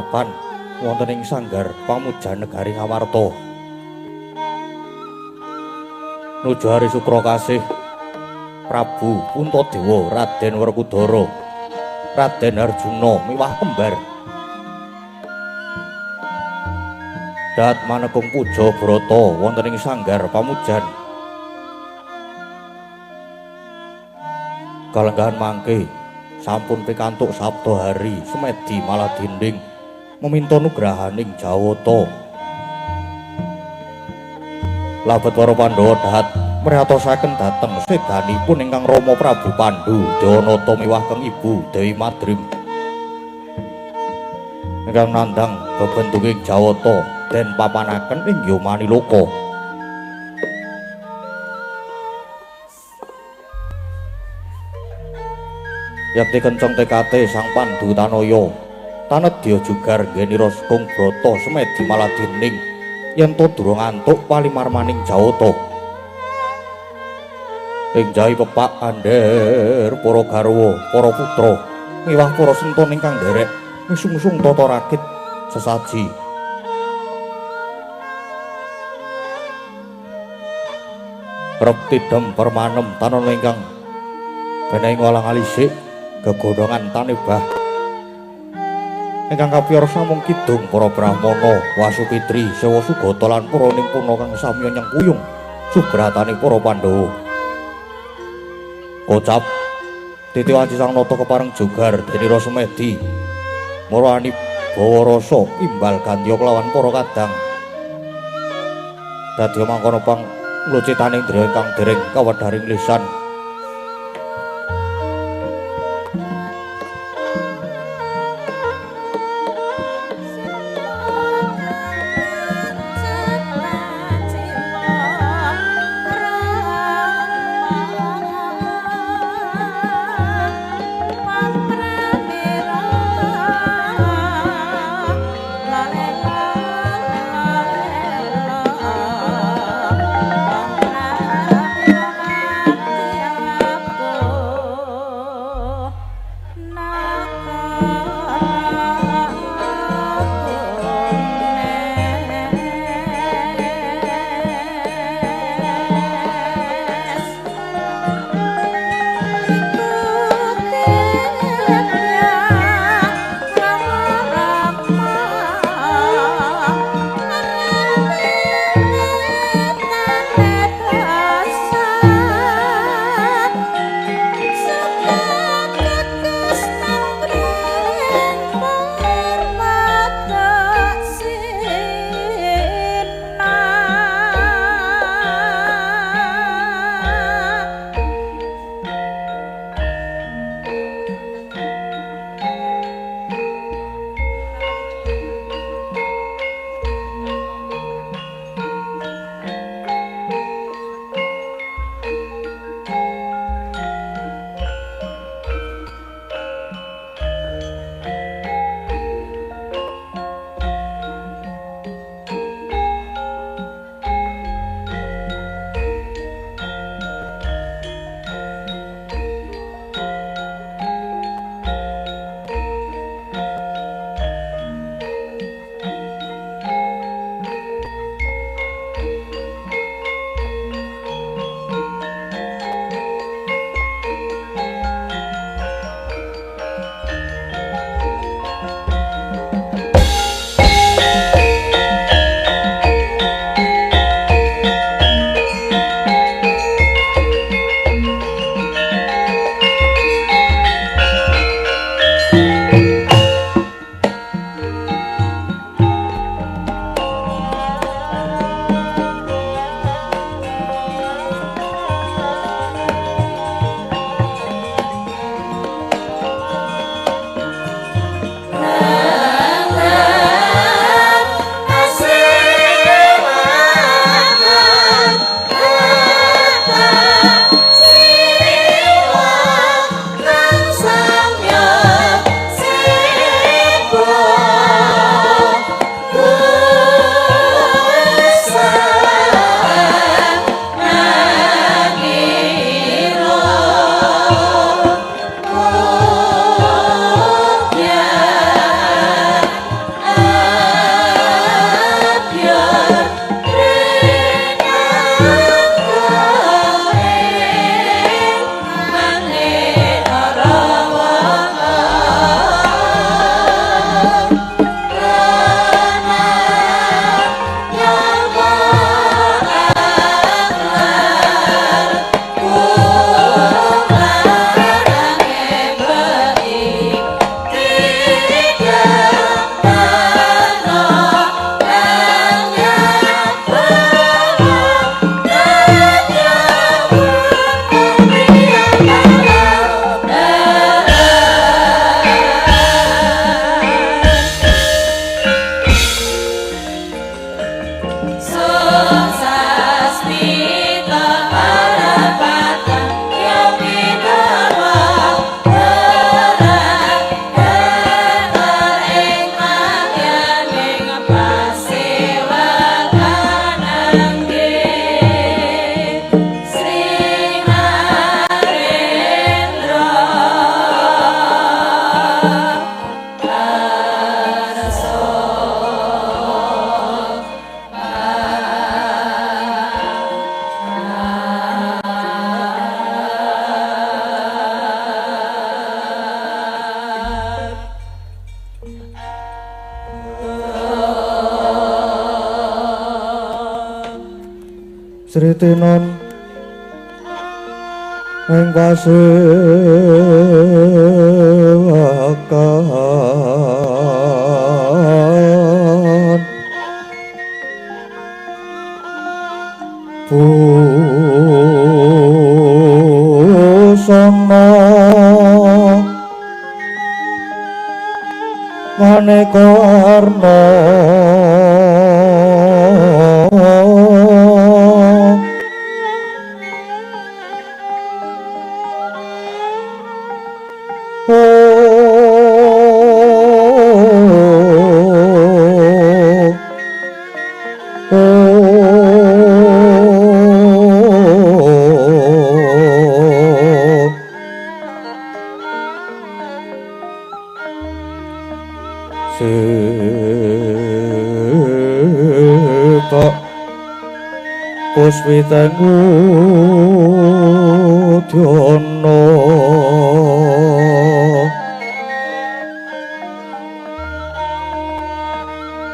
mapan wonten ing sanggar pamujan negari Ngamarta. Nuju hari Sukra kasih Prabu Puntadewa Raden Werkudara, Raden Arjuna miwah kembar. Dat manekung puja brata wonten ing sanggar pamujan. Kalenggahan mangke sampun pikantuk sabda hari semedi malah dinding meminta nugrahaning Jawata. Labet para Pandhawa dahat mriyatosaken dhateng sedanipun ingkang Rama Prabu Pandu Dewanata miwah keng Ibu Dewi Madrim ingkang nandhang bebentuking Jawata den papanaken ing Yomaniloka. Yakti kenceng tekate Sang Pandu Tanaya tanedya jugar nggenira sekung brata semedi maladining yen to durung ngantuk palimarmaning Jawata. Ing jahi pepak andher para garwa, para putra miwah para sentun ingkang nderek misungsung tata rakit sesaji. Rep tidem permanem tanon ingkang benehi ngolah alisik gegodhongan tanebah ingkang kapiyar samung kidung para brahmana, Wasupitri, Sewa Sugata lan para nimpuna kang samiya nyengkuyung subratane para Pandhawa. Kocap titi wanci sang nata kepareng jugar denira semedi marani bawa rasa imbal gantya kelawan para kadang. Dadya mangkono pang nglucitaning indriya ingkang dereng kawedharing lisan. Mati. Sritinon ing pasewakan busana maneka warna Puswiteng udyana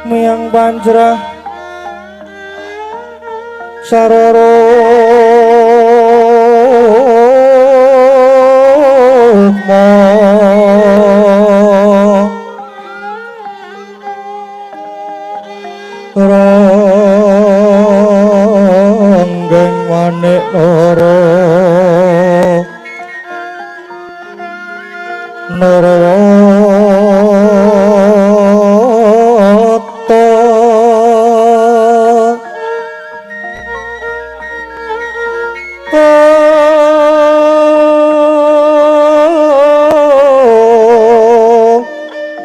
miyang panjrah sarara rukma ranggeng manik nara narawata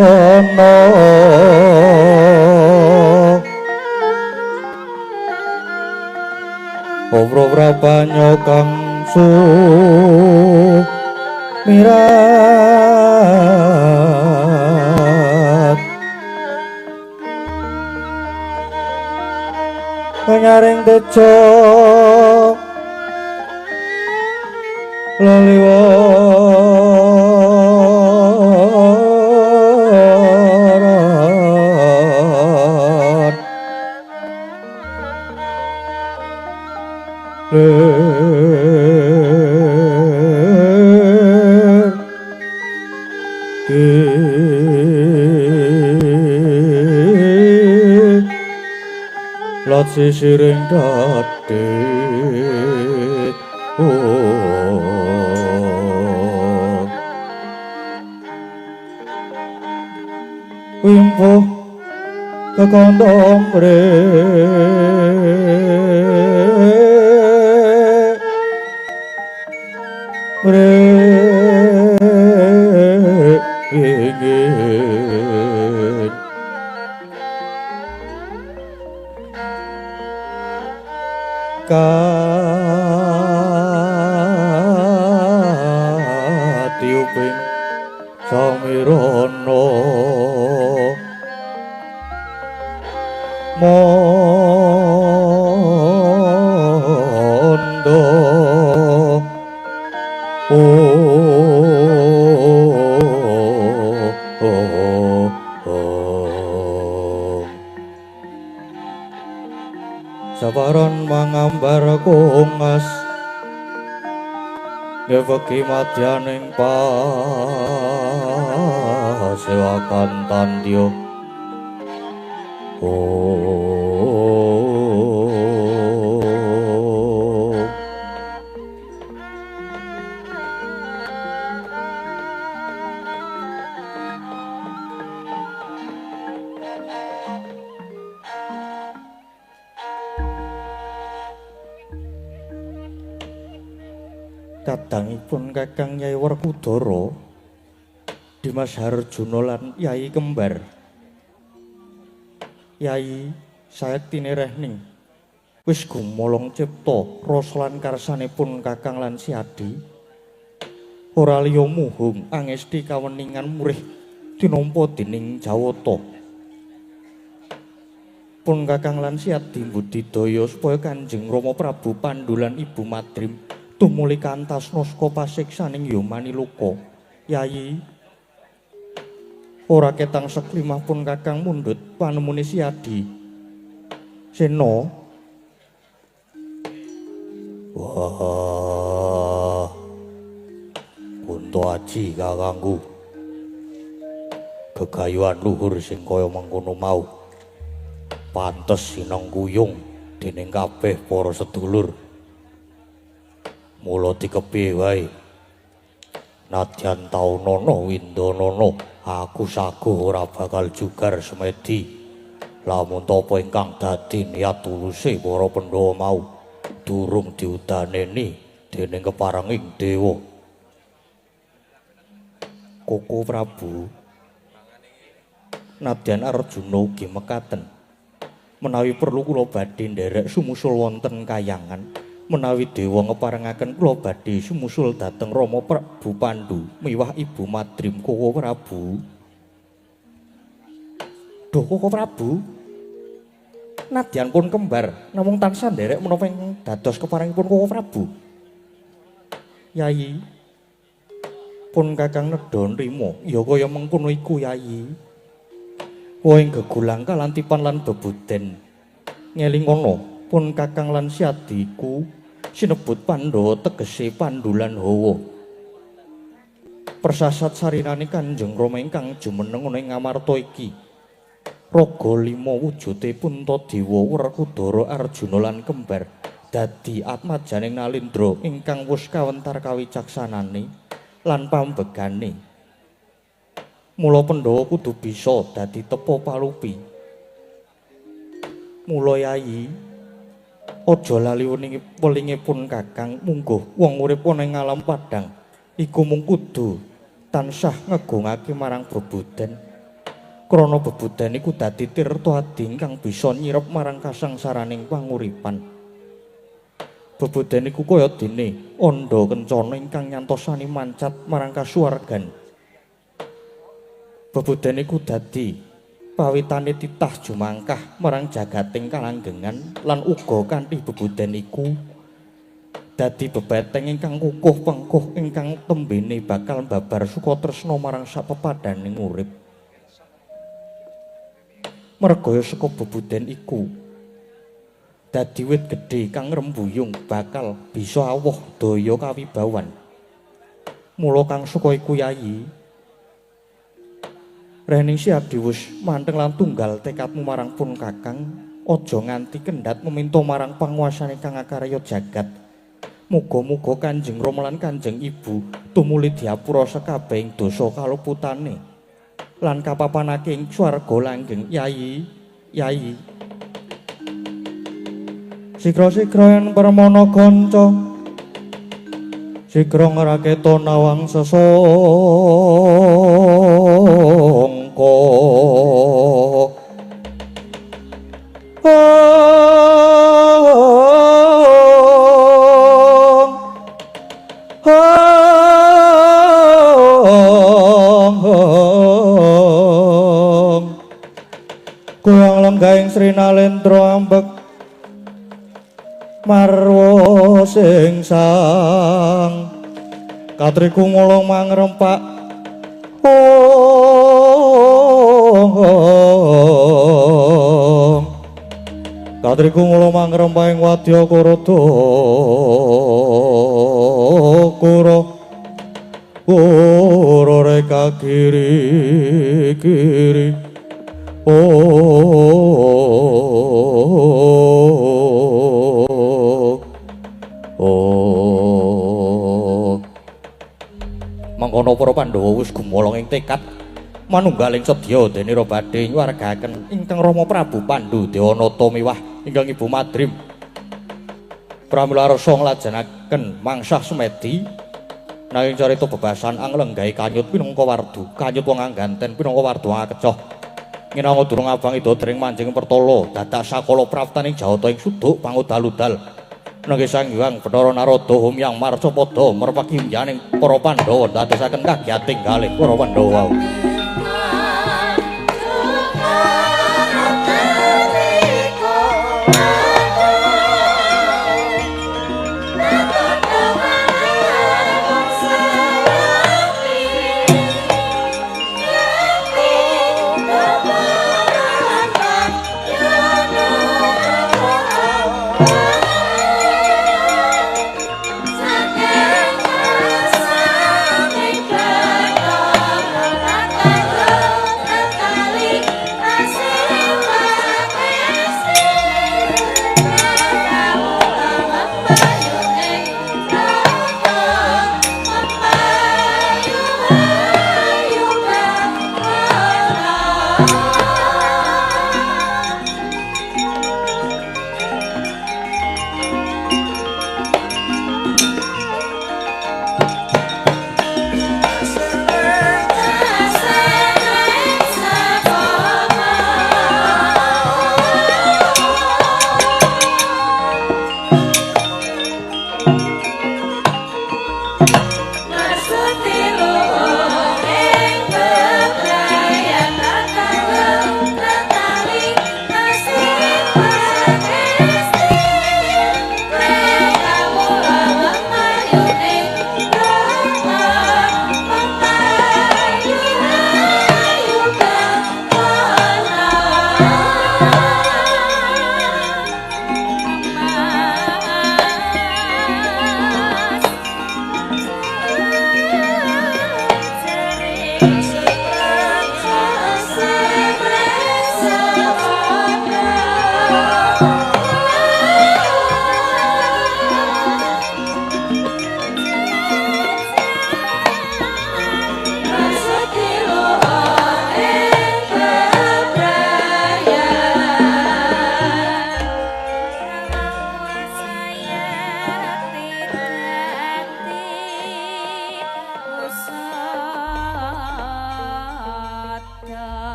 ana Obro-brapanya kang sumirat nyaring tejo leliwaran lir lot sisiring dadit wimpuh kekandha mre ingin katiuping samirana mondo Sabaran mangambar kongas ngeveki madyaning pasewakan tandya. Kadangipun Kakang Yai Werkudara, Dimas Harjuna lan Yai Kembar. Yai sayektine rehning wis gumolong cipta rasa lan karsanipun Kakang lan Siadi. Ora liya muhung angesti kaweningan murih tinampa dening Jawata. Pun Kakang lan Siadi mbudidaya supaya Kanjeng Rama Prabu Pandhu lan Ibu Madrim tumuli kantasna saka pasiksaning Yamaniloka. Yayi ora ketang seklimah pun Kakang mundhut panemune Siadi. Sena Wah, Kunto Aji kakangku, gegayuhan luhur sing kaya mengkono mau pantes sinengkuyung dening kabeh para sedulur. Mula dikepiye wae, nadyan taunana windanana, aku saguh ora bakal jugar semedi lamun tapa ingkang dadi niat tuluse para Pandhawa mau durung diudaneni dening keparenging dewa. Koko Prabu, nadyan Arjuna ugi mekaten, menawi perlu kula badhe nderek sumusul wonten kayangan. Menawi dewa ngeparengaken kula badhe sumusul dhateng Rama Prabu Pandu miwah Ibu Madrim. Koko Prabu. Duh Koko Prabu, nadyan pun kembar namung tansah nderek menapa ingkang dados keparengipun Koko Prabu. Yayi, pun Kakang nedha nrima ya kaya mengkono iku Yayi. Wohing gegulang kalantipan lan bebuden ngelingono pun Kakang lan siadiku sinebut Pandhawa tegese Pandu lan Hawa. Persasat sarinane Kanjeng Rama ingkang jumeneng ana ing Ngamarta iki. Raga lima wujude Puntadewa, Werkudara, Arjuna lan kembar dadi atmajaning Nalindra ingkang wus kawentar kawicaksanane lan pambegane. Mula Pandhawa kudu bisa dadi tepa palupi. Mula Yayi, aja lali welingipun Kakang, mungguh wong urip ana ing alam padhang iku mung kudu tansah ngegungake marang bebuden. Krana bebuden iku dadi tirta adi ingkang bisa nyirep marang kasangsaraning panguripan. Bebuden iku kaya dene andha kencana ingkang nyantosani mancat marang kasuwargan. Bebuden iku dadi pawitane titah jumangkah marang jagating kalanggengan lan uga kanthi bebuden iku dadi bebeteng ingkang kukuh pengkuh ingkang tembene bakal babar sukatresna marang sapepadaning urip. Mergaya saka bebuden iku dadi wit gedhe kang ngrembuyung bakal bisa awoh daya kawibawan. Mula kang saka iku Yayi, rening siadi wis manteng lan tunggal tekadmu marang pun Kakang, aja nganti kendhat meminta marang panguasane kang akarya jagat. Muga-muga Kanjeng Rama lan Kanjeng Ibu tumuli diapura sekabehing dosa kaluputane lan kapapanake ing swarga langgeng. Yayi, Yayi. Sigra-sigra yen permana kanca, sigra ngraketa nawang sesangka. Goyang lenggaing Sri Nalendra ambek marwa sing sang katriku ngulung mangrempak. Katriku ngulung mangrempak ing wadya Kuruda kura kura reka kiri kiri. Mangkono para Pandhawa wis gumolong ing tekad manunggaling sedya dene ra badhe nyuwargaken ingkang Rama Prabu Pandu Dewanata miwah ingkang Ibu Madrim. Pramila rasa nglajengaken mangsah semedi nanging carita bebasan anglenggahi kanyut pinangka wardu, kanyut wong angganten pinangka wardu akecoh. Nginanga durung abang ida dring manjing pertala dadak sakala praptaning jawata ing suduk pangudal-udal. Nanging Sang Hyang Bathara Narada humyang marcapada merpaki yaning para Pandhawa ndadosaken kagiyating galih para Pandhawa.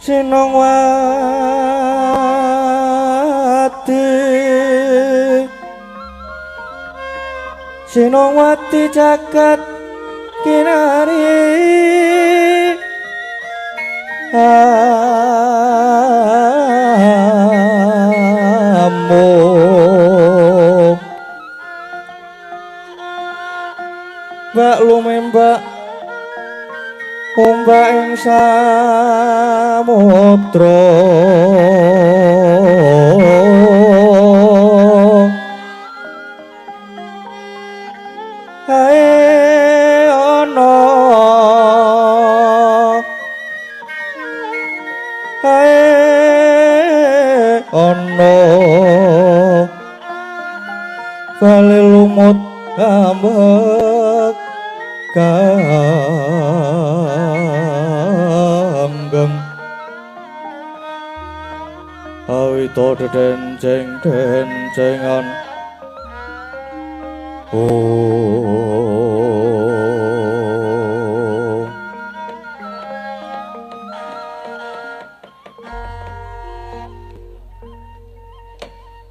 Sinongwati Sinongwati jagat kinari amuk bak lumembak ombak ing samudra hae ana hae ana bali lumut ambek kanggeng awita dedenceng-dencengan. Oh,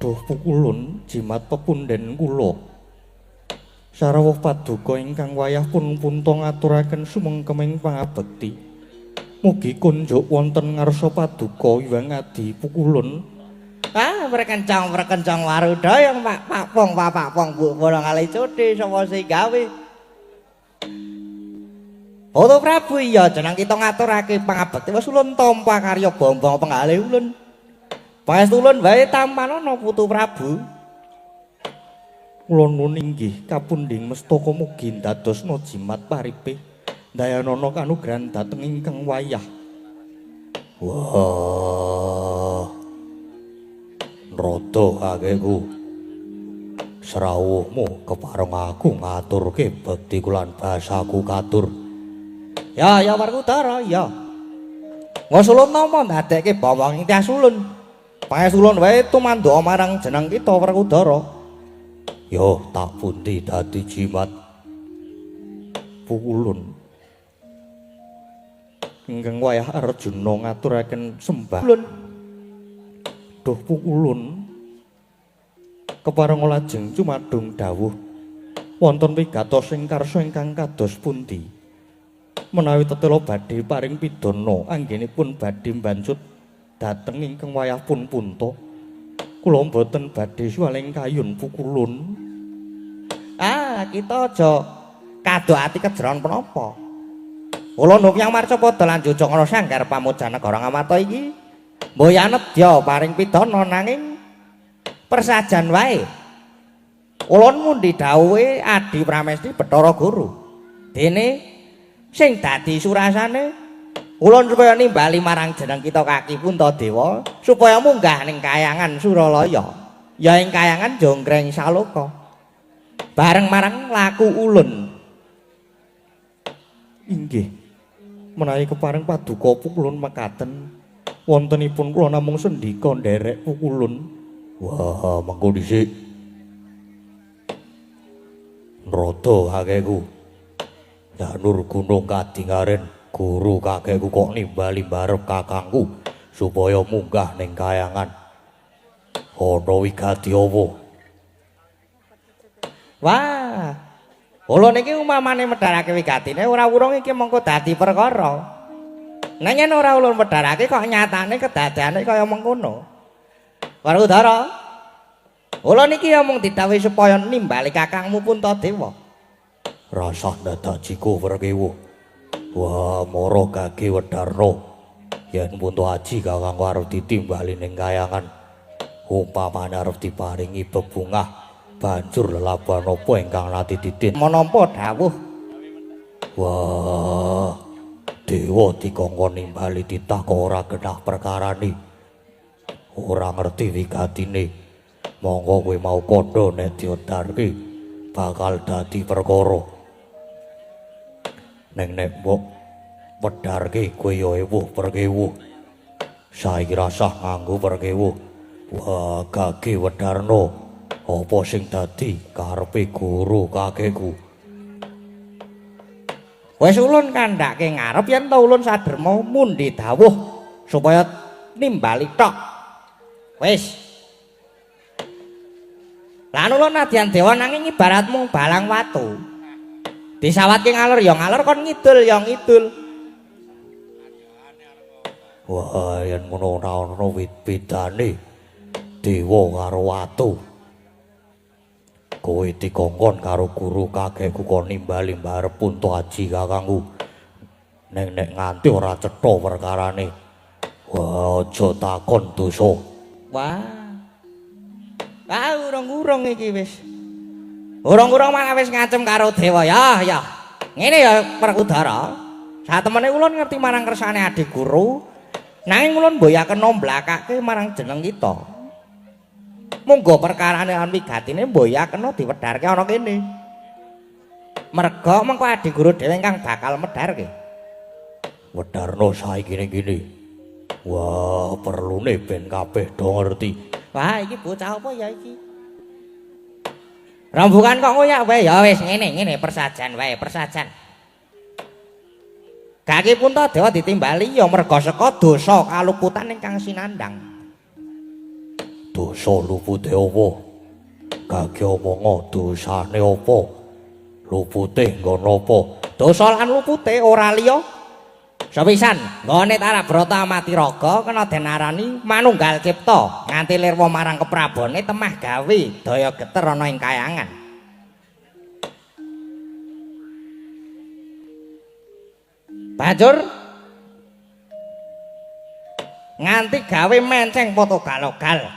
duh pukulun jimat pepunden kula sarawuh paduka ingkang wayah pun punta ngaturaken sumengkeming pangabekti. Mugi kunjuk wonten ngarsa paduka Hyang Adi Pukulun. Ah, prekencang-prekencang warudaya Pak Pakpong Papakpong Bu Bolong kali cuti sapa sing gawe. Putu Prabu iya jeneng kita ngaturake pangabekti wis ulun tampa karya bombong penggalih ulun. Pangestu ulun wae tampanana Putu Prabu. Kula nuwun inggih kapundhing mestaka mugi ndadosna jimat paripe ndayanana kanugrahan dhateng ingkang wayah. Wah. Nrada kakekku. Srawuhmu kepareng aku ngaturke bekti lan basaku katur. Ya ya Werkudara ya. Wis ulun nampa ndadekke bawang ing tias ulun. Pangestu ulun wae tumandha marang jeneng kita Werkudara. Yo tak pundi dadi jimat Pukulun. Ingkang wayah Arjuna ngaturaken sembah. Ulun. Duh Pukulun. Kepareng lajeng cumadung dawuh wonten wigatos ing karsa ingkang kados pundi. Menawi tetela badhe paring pidana anggenipun badhe mbancut dhateng ingkang wayah pun punta. Kula mboten badhe suwaling kayun Pukulun. Ah, kita aja kado ati kejeron penapa. Ulun yang marcapada lan jujug ana sanggar pamujan negara Ngamarta iki. Mboya nedya paring pidana nanging persajan wae. Ulun mundi dawuhe Adi Pramesti Bathara Guru. Dene sing dadi surasane ulun supaya nimbali marang jeneng kita kaki Puntadewa supaya munggah ning kayangan Suralaya. Ya ing kayangan Jonggreng Saloka. Bareng marang laku ulun. Inggih. Menawi kepareng paduka Pukulun mekaten wontenipun kula namung sendika nderek Pukulun. Wah, mengko dhisik. Nrada kakekku. Janur gunung kadingaren guru kakekku kok nimbali barep kakangku supaya munggah ning kayangan. Ana wigati apa? Wah. Ulun iki umamane medharake wigatine ora wurung iki mengko dadi perkara. Nang yen ora ulun medharake kok nyatane kedadane kaya mengkono. Werkudara. Ulun iki ya mung didhawuhi supaya nimbali kakangmu Puntadewa. Rasah dadak jiku Werkewu. Wah, mara gage wedarna. Yen Punta Aji kakangku arep ditimbali ning kayangan, umpamane arep diparingi bebungah, banjur lelaban apa ingkang nate titin Menapa dawuh? Wah, dewa dikongkon nimbali titah kok ora genah perkarane. Ora ngerti wigatine. Monggo kowe mau kandha nek diodarke bakal dadi perkara. Neng nek mbok wedharke kowe ya ewuh perkewuh. Saiki rasah nganggo perkewuh. Wah, gage wedarna. Apa sing dadi karepe guru kakekku? Wis ulun kandhake ngarep yen ta ulun saderma mundi dawuh supaya nimbali tok. Wis. Lan ulun nadyan dewa nanging ibarat mung balang watu. Disawatke ngalor ya ngalor, kon ngidul ya ngidul. Wah, yen ngono ora ana bedane dewa karo watu. Kowe dikongkon karo guru kakekku kon nimbali mbarep Punta Aji kakangku. Neng nek nganti ora cetha perkarane. Wah, aja takon dosa. Wah. Ah, urung-urung iki wis. Urung-urung malah wis ngancem karo dewa ya, ya. Ngene ya Werkudara. Satemene ulun ngerti marang kersane Adi Guru, nanging ulun mboyaken nomblakake marang jeneng kita. Monggo perkarane lan wigatine mboyakena diwedharke ana kene. Merga mengko Adi Guru dhewe ingkang bakal medharke. Wedharno saiki ning kene. Wah, perlune ben kabeh do ngerti. Wah, iki bocah apa ya iki? Rembukan kok ngoyak wae ya wis ngene ngene persajan wae, persajan. Gaki Puntadewa ditimbali ya merga saka dosa kaluputan ingkang sinandhang. Dosa lupute apa? Gaki omongo dosane apa? Lupute nggon apa? Dosa lan lupute ora liya. Sepisan, nggone Tarabrata amati raga kena den arani manunggal cipta nganti lirwa marang keprabone temah gawe daya geter ana ing kayangan. Banjur nganti gawe menceng foto galogal.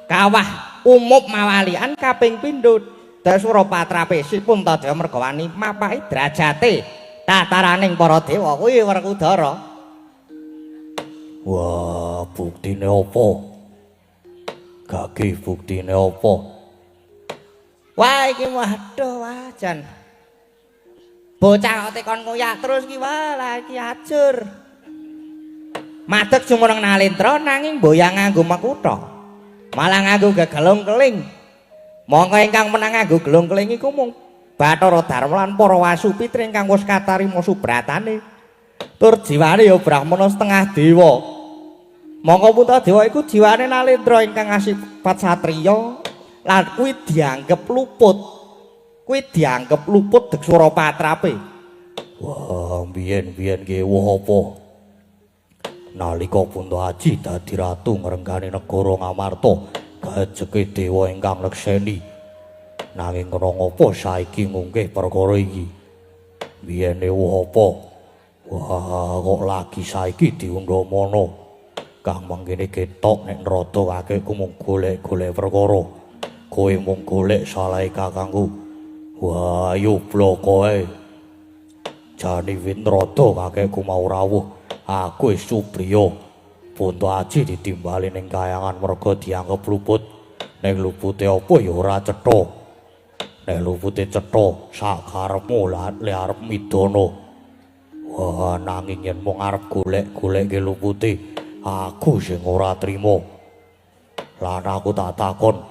Kawah umup mawalian kaping pindho Dasura patrapesi Puntadewa mergawani mapahi derajate tataraning para dewa kuwi Werkudara. Wah, buktine apa? Gage buktine apa? Wah, iki waduh wah jan. Bocah kok tekon ngoyak terus ki wah lah iki ajur. Madeg jumeneng nalendra nanging mboyang nganggo makutha. Malah nganggo gegelung keling. Mongko ingkang menang nganggo gelung keling iku mung Bathara Darma lan para Wasupitri ingkang wis katarima subratane. Tur jiwane ya brahmana setengah dewa. Mongko Puntadewa iku jiwane nalendra ingkang asipat satriya lan kuwi dianggep luput. Kuwi dianggep luput deksura patrape. Wah, biyen-biyen ki woh apa? Nalika Punta Aji dadi ratu ngrenggani negara Ngamarta, gajeke dewa ingkang nekseni. Nanging kena ngapa saiki ngunggih perkara iki? Biyene woh apa? Wah, kok lagi saiki diundhamana. Kang mangkene ketok nek nrada kakekku mung golek-golek perkara. Kowe mung golek salahe kakangku. Wah, ayo bloko ae. Jane wit nrada kakekku mau rawuh. Aku wis supriya. Punta Aji ditimbali ning kayangan merga dianggep luput. Ning lupute apa ya ora cetha. Nek lupute cetha sakarepmu le arep midana. Wah, nanging yen mung arep golek-golekke lupute, aku sing ora trima. Lan aku tak takon,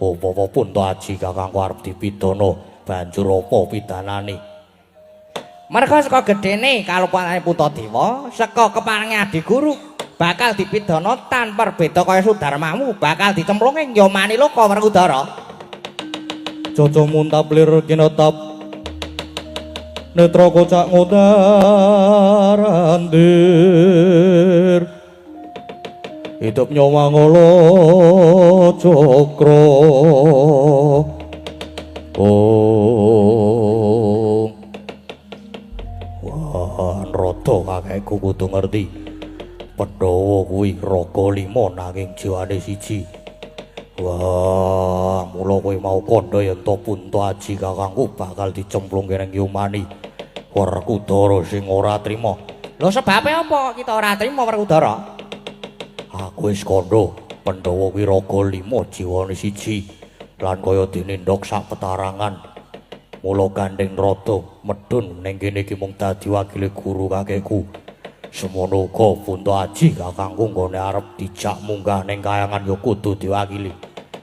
apa-apa Punta Aji kakangku arep dipidana, banjur apa pidanane? Merga saka gedene kalupane Puntadewa, saka keparengi Adi Guru bakal dipidana tanpa beda kaya Sudarmamu, bakal dicemplungi ing Yamaniloka Werkudara. Caca muntap lir kinetap netra kocak ngudar andir hidup nyawa ngolo cokro. Oh, wah, nrada kakekku kudu ngerti Pandhawa kuwi raga lima nanging jiwane siji. Wah, mula kowe mau kandha yen to Punta Aji kakangku bakal dicemplungke ning Yumani. Werkudara sing ora trima. Lho sebabe apa kita ora trima Werkudara? Aku wis kandha, Pandhawa kuwi raga lima jiwane siji lan kaya dene ndok sak petarangan. Mula gandeng rada medhun ning kene iki mung dadi wakile guru kakekku. Semono uga Punta Aji kakangku nggone arep dijak munggah ning kayangan ya kudu diwakili.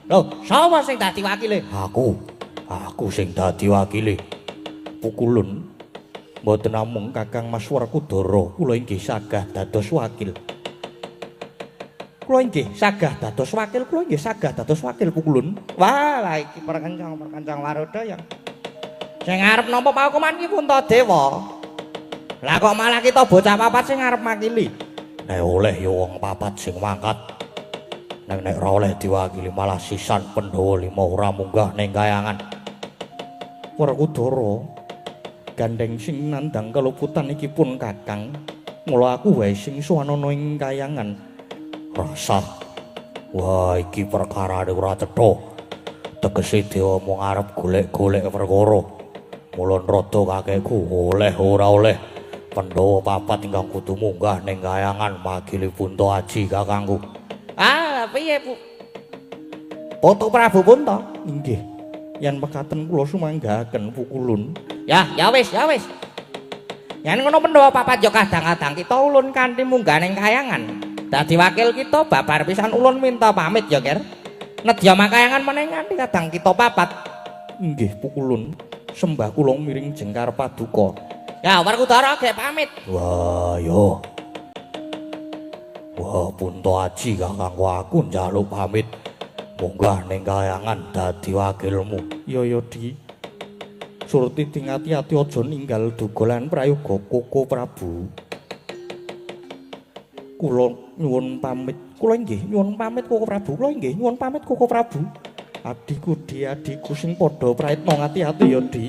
Lho, sapa sing dadi wakile? Aku. Aku sing dadi wakile. Pukulun. Mboten namung Kakang Mas Werkudara, kula inggih sagah dados wakil. Kula inggih sagah dados wakil, kula inggih sagah dados wakil pukulun. Wah, lah iki perkencang-perkencang waruda yang sing arep nampa paukuman iki Puntadewa. Lah kok malah kita bocah papat sing arep makili. Nek oleh ya wong papat sing mangkat. Nek nek ora oleh diwakili malah sisan Pandhawa lima ora munggah ning kayangan. Werkudara gandeng sing nandhang keluputan iki pun Kakang. Mula aku wae sing sowanana ing kayangan. Rasah. Wah, iki perkarane ora cetha. Tegese dewa mung arep golek-golek perkara. Mula nrada kakekku oleh ora oleh Pandhawa papat ingkang kudu munggah ning kayangan makili Punta Aji kakangku. Ah, piye, Bu? Putu Prabu Punta. Inggih. Yen mekaten kula sumanggahaken pukulun. Ya, ya wis, ya wis. Yen ngono Pandhawa papat ya kadang-kadang kita ulun kanthi munggah ning kayangan. Dadi wakil kita babar pisan ulun minta pamit ya, Ger. Nedya makayangan meneh nganti kadang kita papat. Inggih, pukulun. Sembah kula miring jengkar paduka. Ya, Werkudara gek pamit. Wah, yo. Wah, Punta Aji kakangku aku njaluk pamit. Munggah ning kayangan dadi wakilmu. Ya ya, Di. Surti dingati-ati aja ninggal duga lan prayoga Koko Prabu. Kula nyuwun pamit. Kula inggih nyuwun pamit Koko Prabu. Kula inggih nyuwun pamit Koko Prabu. Adhiku Di, adhiku sing padha prayitna ngati-ati ya, Di.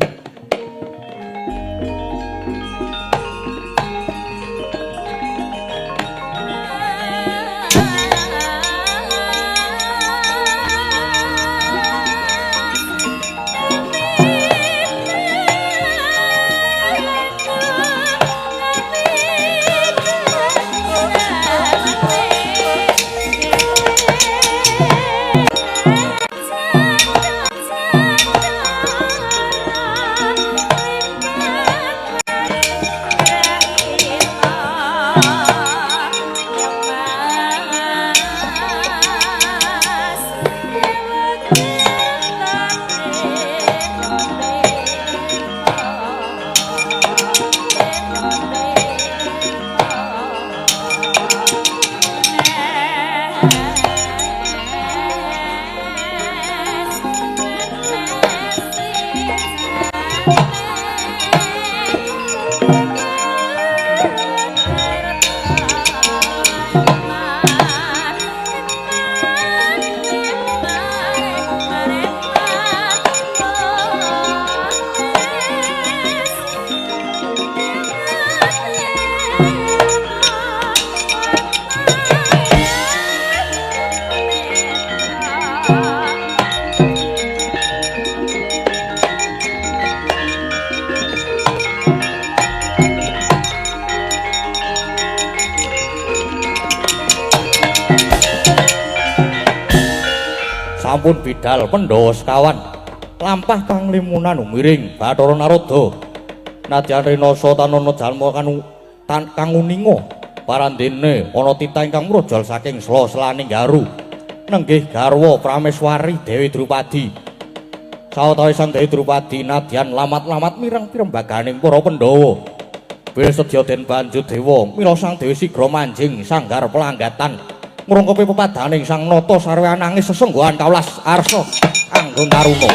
Sampun bidal Pandhawa sekawan lampah kang limunan miring Bathara Narada. Nadyan rinasa tanana jalma kang uninga parandene ana titah ingkang mrojol saking sela-selaning garu. Nenggih garwa Prameswari Dewi Drupadi. Sawetawis Sang Dewi Drupadi nadyan lamat-lamat mireng pirembaganing para Pandhawa. Bil sedya den banjut dewa mila Sang Dewi sigra manjing sanggar pelanggatan. Ngrungkepi pepadaning Sang Nata sarwa nangis sesengguhan kawelas arsa anggon taruna.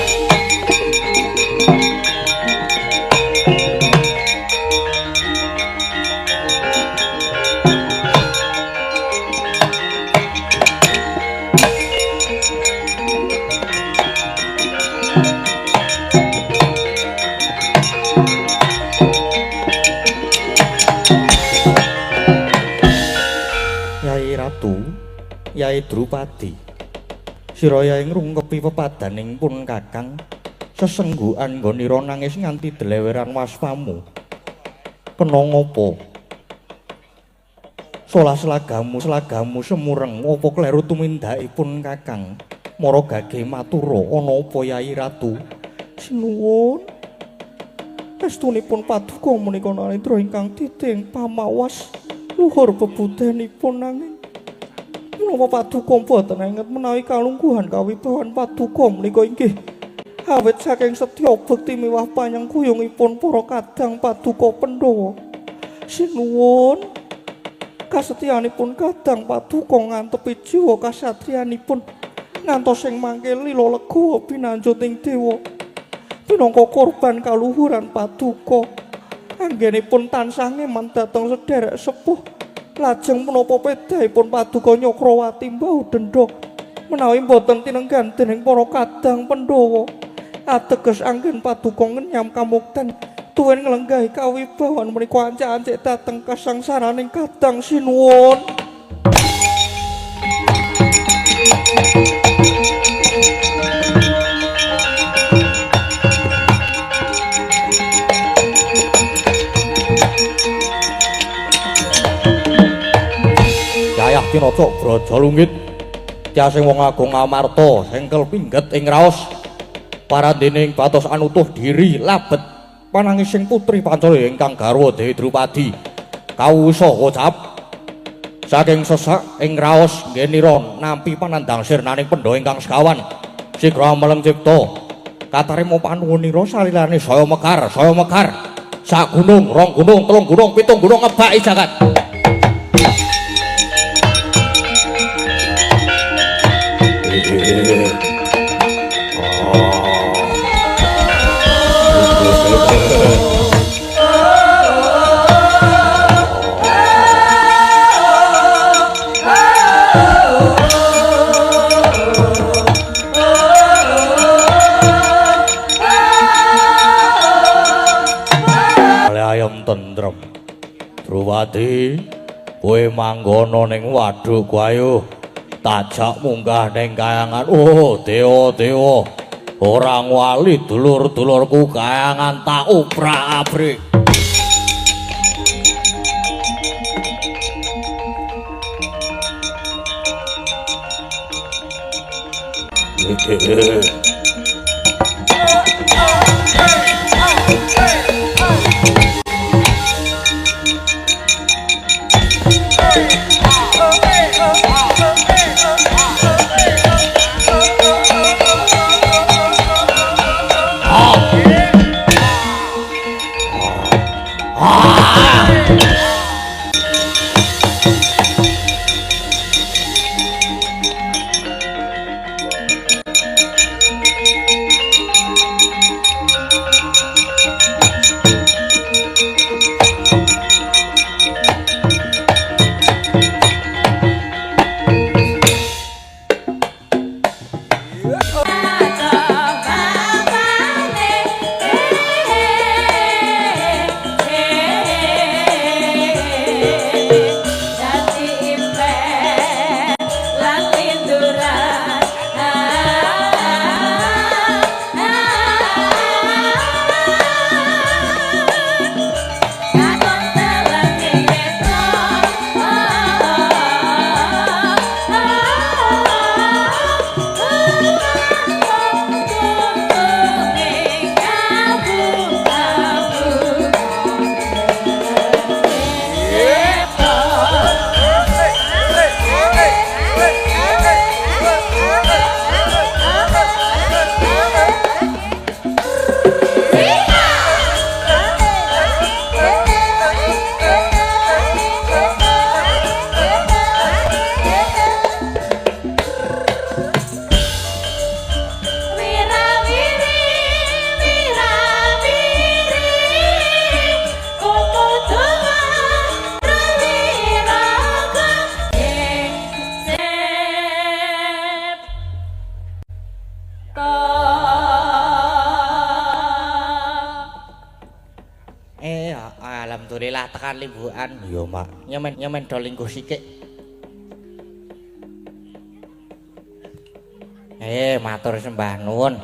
Yai Ratu, Yai Drupadi, sira yai ngrungkepi pepadaning pun Kakang sesenggukan nggonira nangis nganti deleweran waspamu. Kena ngopo? Solah selagamu selagamu semureng apa kleru tumindakipun Kakang? Mara gage matura ana apa Yai Ratu? Sinuwun. Estunipun paduka menika narendra ingkang titing pamawas luhur bebudenipun nanging menapa paduka boten anget menawi kalungguhan kawibawan paduka menika inggih Awit saking setya bekti miwah panyengkuyungipun para kadang paduka Pandhawa. Sinuwun kasetyanipun kadang paduka ngantepi jiwa kasatriyanipun ngantos ing mangke lila legawa binanjuting dewa. Pinangka korban kaluhuran paduka, anggenipun tansah ngeman dhateng sederek sepuh. Lajeng menapa pedahipun paduka Nyakrawati mbau dendha menawi boten tinenggan dening para kadang Pandhawa. Ateges anggen paduka ngenyam kamukten tuwin nglenggahi kawibawan menika ancik-ancik dhateng kasangsaraning kadang. Sinuwun. Yayah Tinaca Braja Lunggit tiasing wong agung Amarta sengkel pingget ing raos parandening batos anutuh diri labet panangising putri Pancala ingkang garwa Dewi Drupadi kawusa kocap saking sesak ing raos nggenira nampi panandhang sirnaning pendha ingkang sekawan sigra meleng cipta katarima panuwunira salilane saya mekar saya mekar sak gunung rong gunung telung gunung pitung gunung ngebaki jagat. Ayam tentrem Drupadi kowe manggono ning waduk ayo tajak munggah ning kayangan. Oh dewa-dewa ora wali dulur-dulurku kayangan tak obrak-abrik. Alhamdulillah tekan limbukan. Iya, Mak. Nyemen do lingguh sikik. Matur sembah nuwun.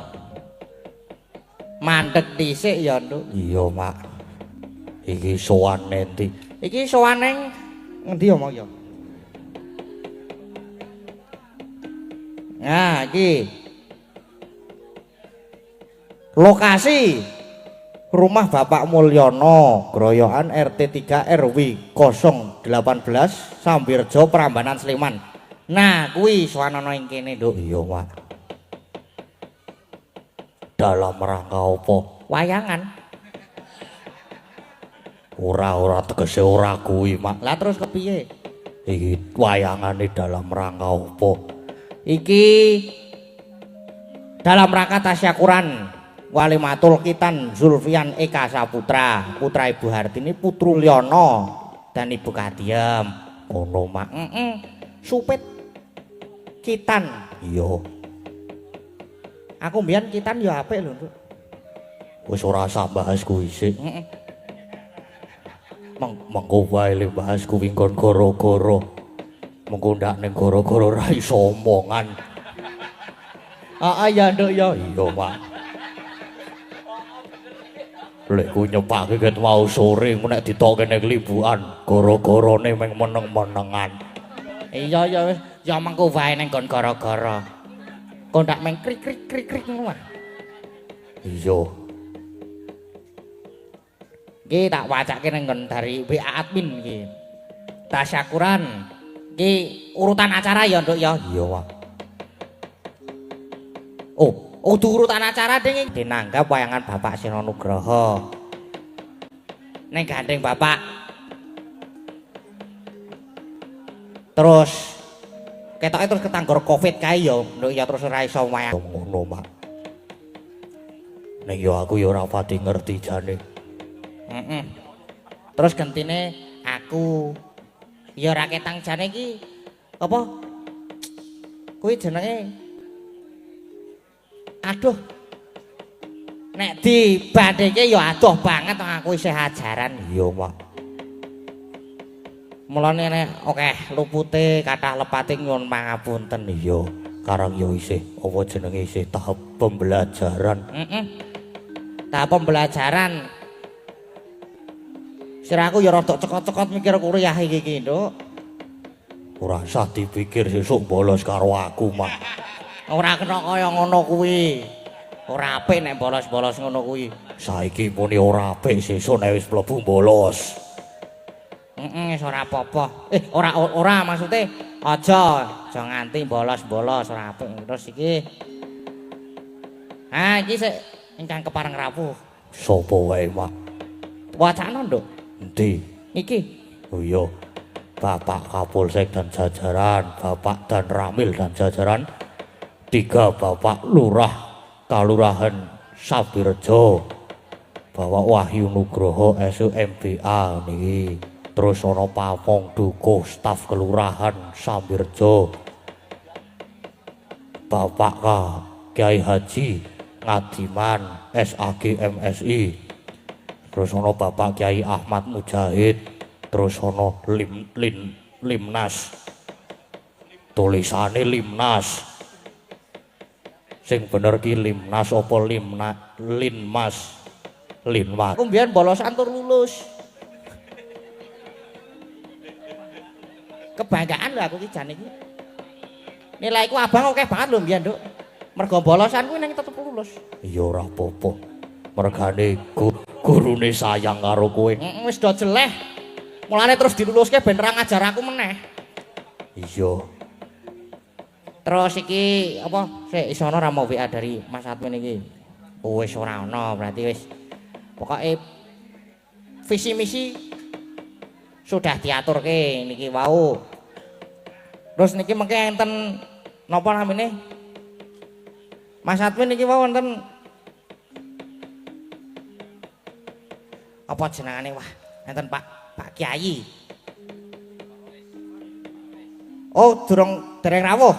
Mandek dhisik ya, Nduk. Iya, Mak. Iki sowan endi? Iki sowan ning ngendi ya, Mak ya? Nah, iki. Lokasi rumah Bapak Mulyono, Groyokan RT 3 RW 018 Sambirjo Prambanan Sleman. Nah, kuwi sowan ana ing kene, Nduk. Iya, Pak. Dalam rangka apa? Wayangan. Ora tegese ora kuwi, Mak. Lah terus kepiye? Iki wayangane dalam rangka apa? Iki dalam rangka tasyakuran Walimatul Khitan Zulfian Eka Saputra, putra Ibu Hartini, Putru Lyono dan Ibu Kadiem. Ngono, Mak. Heeh. Supit Khitan. Iya. Aku mbiyen Khitan ya apik lho, Nduk. Wis ora usah bahas kuwi sik. Heeh. Mengko wae le bahas kuwi nggon gara-gara. Mengko ndak ning gara-gara ora iso omongan. Heeh ya, Nduk ya. Iya, Mak. Lek ku nyepake ket mau sore engko nek ditokke ning libukan, gara-garane meng meneng-menengan. Iya ya wis, ya mengko wae ning nggon gara-gara. Kok ndak meng krik krik krik krik ngono. Iya. Iki tak wacake ning nggon dari WA admin iki. Tasyakuran. Iki urutan acara ya, Nduk ya. Iya, Pak. Oh, udu urutan acara ding dinanggap wayangan Bapak Seno Nugroho. Ning gandeng Bapak. Terus ketoke terus ketanggor Covid kae ya, Nduk ya terus ora iso wayang. Ngono, Mak. Ning ya aku ya ora pati ngerti jane. Heeh. Terus gentine aku ya ora ketang jane iki apa? Kuwi jenenge aduh. Nek dibandingke ya adoh banget aku isih ajaran. Iya, Mak. Mulane nek akeh lupute kathah lepate nyuwun pangapunten. Iya, karang ya isih apa jenenge isih tahap pembelajaran. Heeh. Tahap pembelajaran. Sirahku ya rada cekot-cekot mikir kuliah iki iki, Nduk. Ora usah dipikir sesuk bolos karo aku, Mak. Ora kena kaya ngono kuwi. Ora apik nek bolos-bolos ngono kuwi. Saiki muni ora apik, sesuk nek wis mlebu bolos. Heeh, wis ora apa-apa. Ora maksude aja nganti bolos-bolos ora apik. Terus iki. Ha, iki sik ingkang kepareng rawuh. Sapa wae, Mak? Wacana, Nduk. Endi? Iki. Oh iya. Bapak Kapolsek dan jajaran, Bapak dan Ramil dan jajaran, 3 Bapak Lurah Kalurahan Sambirejo, Bapak Wahyu Nugroho SUMBA niki. Terus ana Pamong Dukuh staf Kelurahan Sambirejo, Bapak K Kiai Haji Ngadiman SAG MSI. Terus ana Bapak Kiai Ahmad Mujahid, terus ana Limnas. Tulisane Limnas. Sing bener ki Limnas apa Limna Linmas? Linmas. Aku mbiyen bolosan tur lulus. Kebanggaan lho aku ki jane iki. Nilaiku abang akeh banget lho mbiyen, Nduk. Mergo bolosan kuwi nang tetep lulus. Ya ora apa-apa. Mergane gurune sayang karo kowe. Heeh, wis do jeleh. Mulane terus diluluske ben ora ngajar aku meneh. Iya. Terus iki apa? Sik iso ana ora mau WA dari Mas Admin iki. Oh, wis ora ana, berarti wis. Pokoke visi misi sudah diaturke niki wau. Terus niki mengke enten napa namine? Mas Admin niki wau enten apa jenengane wah enten Pak Kiai. Oh, durung dereng rawuh.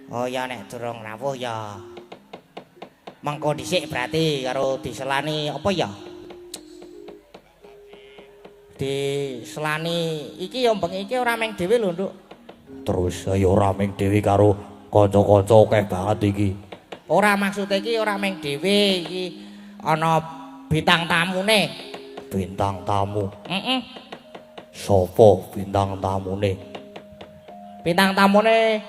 Oh ya nek durung rawuh ya mengko dhisik berarti karo diselani apa ya? Diselani iki ya bengi iki ora meng dhewe lho, Nduk. Terus ya ora meng dhewe karo kanca-kanca akeh banget iki. Ora maksude iki ora meng dhewe iki ana bintang tamune. Bintang tamu. Heeh. Sapa bintang tamune? Bintang tamune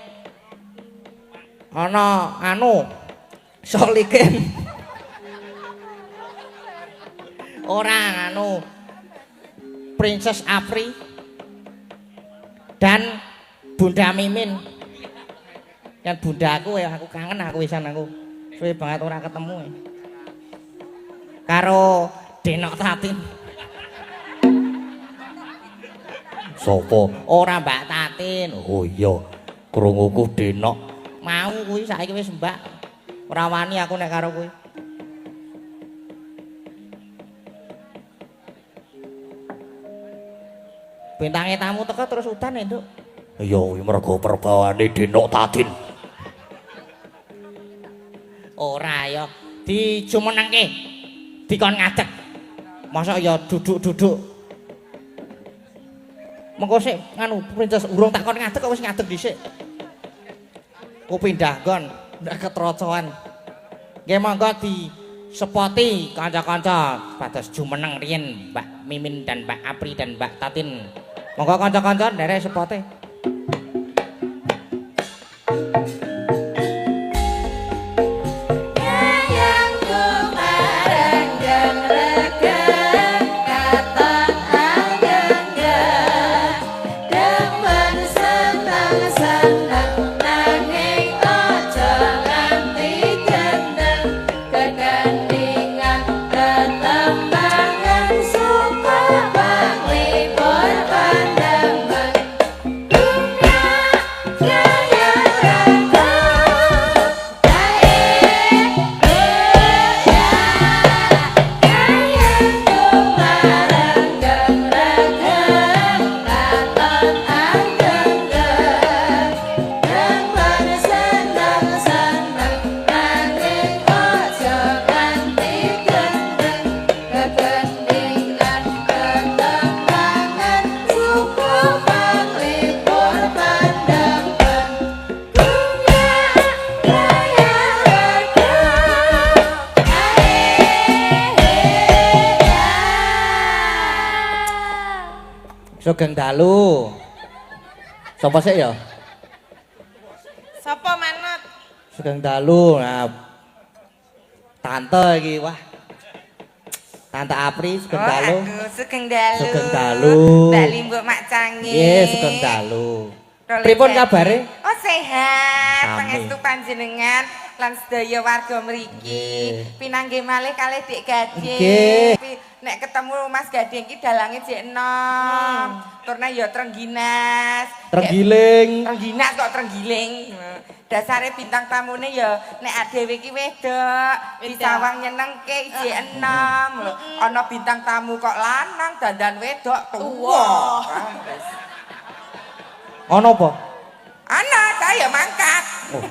ana anu Solikin. Ora anu Princess Apri dan Bunda Mimin. Kan bunda aku ya aku kangen aku wisan aku. Suwe banget ora ketemu. Karo Denok Tatin. Sopo? Ora Mbak Tatin. Oh iya, krunguku Denok. Mau kuwi saiki wis Mbak. Ora wani aku nek karo kuwi. Bintange tamu teko terus udan ya, Nduk. Iya, kuwi mergo perbawane Denok Tatin. Ora ya, dijumenengke. Dikon ngadeg. Mosok ya duduk-duduk. Mengko sik nganu Princess urung tak kon ngadeg kok wis ngadeg dhisik. Ku pindah nggon, ndak ketrocoan. Nggih monggo disepoti kanca-kanca pados jumeneng riyin Mbak Mimin dan Mbak Apri dan Mbak Tatin. Monggo kanca-kanca nderek sepote. Sugeng dalu. Sapa sik ya? Sapa manut? Sugeng dalu. Nah, tante iki wah. Tante Apri sugeng dalu. Oh, sugeng dalu. Sugeng dalu. Mbak Limbuk Mak Canggih. Nggih, sugeng dalu. Pripun kabare? Oh, sehat. Pangestu panjenengan lan sedaya warga mriki. Pinanggih malih kalih Dik Gading. Nek ketemu Mas Gading iki dalange jek enom. Turne ya trengginas. Trenggiling. Trengginas kok trenggiling. Dasare bintang tamune ya nek dhewe iki wedok, disawang nyenengke jek enom lho. Ana bintang tamu kok lanang dandan wedok tuwa. Ana apa? Ana, saya mangkat. Oh.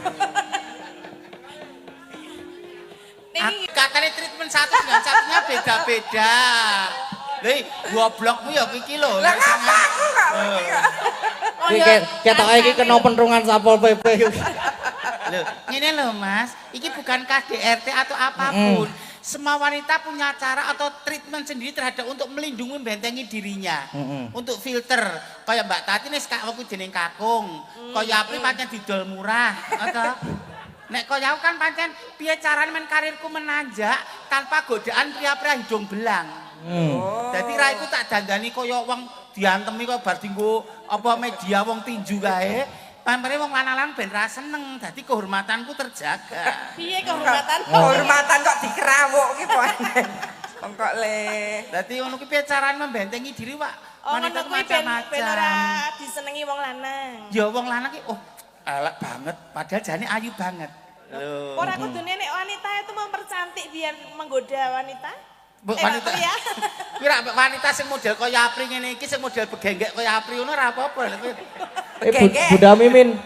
Katanya treatment satu dengan satunya beda-beda. Lho, goblokmu ya iki lho. Lah ngapa aku kok iki kok. Iki ketoke iki kena pentrungan Satpol PP. Lho, ngene lho Mas, iki bukan KDRT atau apapun. Semua wanita punya cara atau treatment sendiri terhadap untuk melindungi membentengi dirinya. Untuk filter. Kayak Mbak Tati nih aku jeneng kakung. Kaya Apri pancen didol murah, atau nek kaya aku kan pancen piye carane men karirku menanjak tanpa godaan pria-pria hidung belang. Dadi raiku tak dandani kaya wong diantemi kaya bar dienggo apa media wong tinju kae. Pampere wong lanang-lanang ben ra seneng, dadi kehormatanku terjaga. Piye kehormatan? Kehormatan kok dikerawuk ki po. Wong kok le. Dadi ngono ki piye carane membentengi diri, Pak? Wanita macam-macam. Ben ora disenengi wong lanang. Ya wong lanang ki oh elek banget, padahal jane ayu banget. Lho. Ora kudune nek wanita itu mempercantik biar menggoda wanita. Wanita. Ya. Kuwi ra wanita sing model kaya Apri ngene iki, sing model begenggek kaya Apri ngono ora apa-apa. Bunda Mimin.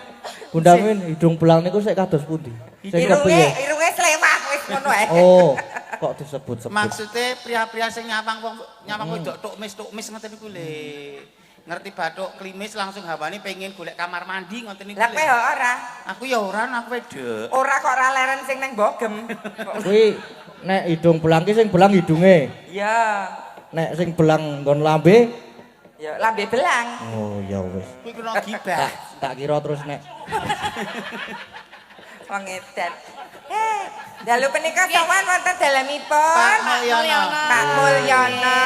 Bunda Mimin hidung belang niku sik kados pundi? Sing kepiye? Irunge slewah wis ngono ae. Oh, kok disebut-sebut. Maksude pria-pria sing nyawang wong nyawang wedok tuk mis ngoten niku le. Ngerti bathuk klimis langsung hawane pengen golek kamar mandi ngoten niku. Lah kowe ora? Aku ya ora, aku wedok. Ora kok ora leren sing nang Bogem. Kuwi nek hidung belang ki sing belang hidunge. Iya. Nek sing belang nggon lambe ya lambe belang. Oh ya wis. Kuwi kena gibah. Tak kira terus nek wong edan. Dalu punika sowan wonten dalemipun Pak Mulyono. Pak Mulyono.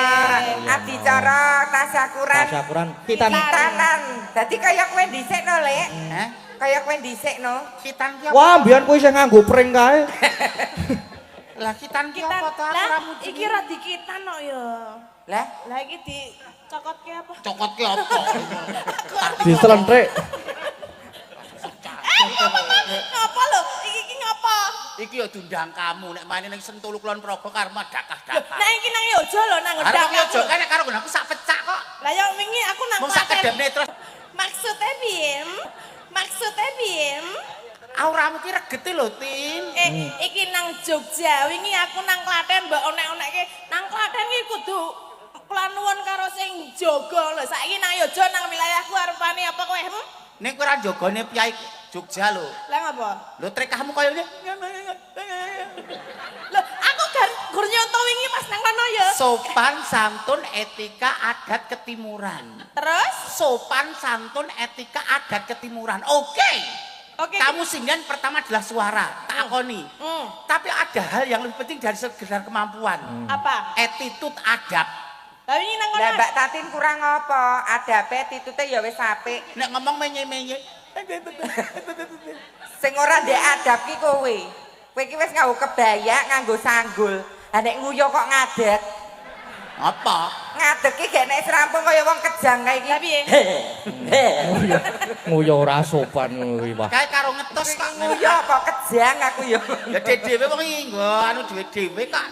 Adicara tasyakuran. Tasyakuran khitan. Khitanan. Dadi kaya kowe dhisik no, Lek. Hah? Kaya kowe dhisik no. Khitan ki apa? Wah, mbiyen kuwi sing nganggo pring kae. Lah khitan ki Khitan. apa to? Aku Lah, ora mudeng. iki ra dikitan kok ya. Lah, Lah iki dicokotke apa? Cokot ki apa? Diselentik. Eh, ngapa ngapa lho? Iki iki ngapa? Iki ya diundang kamu nek main ning Sentulu Kulon Progo karo Lho, dakah-dakah. nek iki nang Yojo lho nang Arep ngedang. yo kan nek karo aku sak pecak kok. Lah ya wingi aku nang Mung sak Klaten. kedepne terus Maksudnya piye? Maksudnya piye? Auramu ki regete lho, Tin. Eh, iki nang Jogja, wingi aku nang Klaten mbok onek-onekke. Nang Klaten ki kudu kula nuwun karo sing jaga lho. Saiki nang Yojo nang wilayahku arepane apa kowe? Hmm? Nek kowe ora jagane piyai Jogja lho. Lah ngapa? Lho trekahmu kaya ngene. Lho, aku gar gur nyonto wingi pas nang kono ya. Sopan santun etika adat ketimuran. Terus? Sopan santun etika adat ketimuran. Oke. Oke. Kamu singgan pertama adalah suara, tak akoni. Tapi ada hal yang lebih penting dari sekedar kemampuan. Apa? Attitude adab. Lah wingi nang kono. Lah Mbak Tatin kurang apa? Adabe titute ya wis apik. Nek ngomong menye-menye. Sing ora ndek adab ki kowe. Kowe ki wis nganggo kebaya, nganggo sanggul. Lah nek nguyo kok ngadeg. Apa? Ngadeg ki gek nek serampung kaya wong kejang kae iki. Lah piye? Nguyo ora sopan ngono kuwi, Pak. Kae karo ngetos kok. Nguyo kok kejang aku ya. Ya dhewe wong iki nggo anu dhewe-dhewe kok.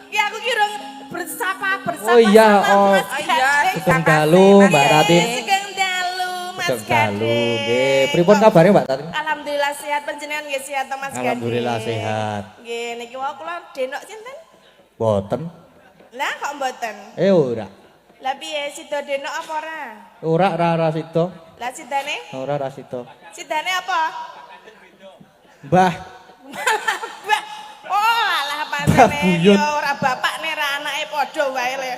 Ki aku ki rong bersapa bersapa Oh iya, sama oh. Mas Oh iya, Gading. Sugeng dalu, Mbak Tatin. Sugeng dalu Mas Sugeng dalu. Gading. Nggih, pripun kabare Mbak Tatin? Alhamdulillah sehat, panjenengan nggih sehat to Mas Gading? Alhamdulillah sehat. Nggih, niki wau kula denok sinten? Boten. Lah kok mboten? Eh ora. Lah piye sida denok apa ora? Ora ora ora sida. Lah sidane? Ora ora sida. Sidane apa? Mbah, Mbah. Oh, alah pancene Buyut. ya ora bapak nek ora anake padha wae le.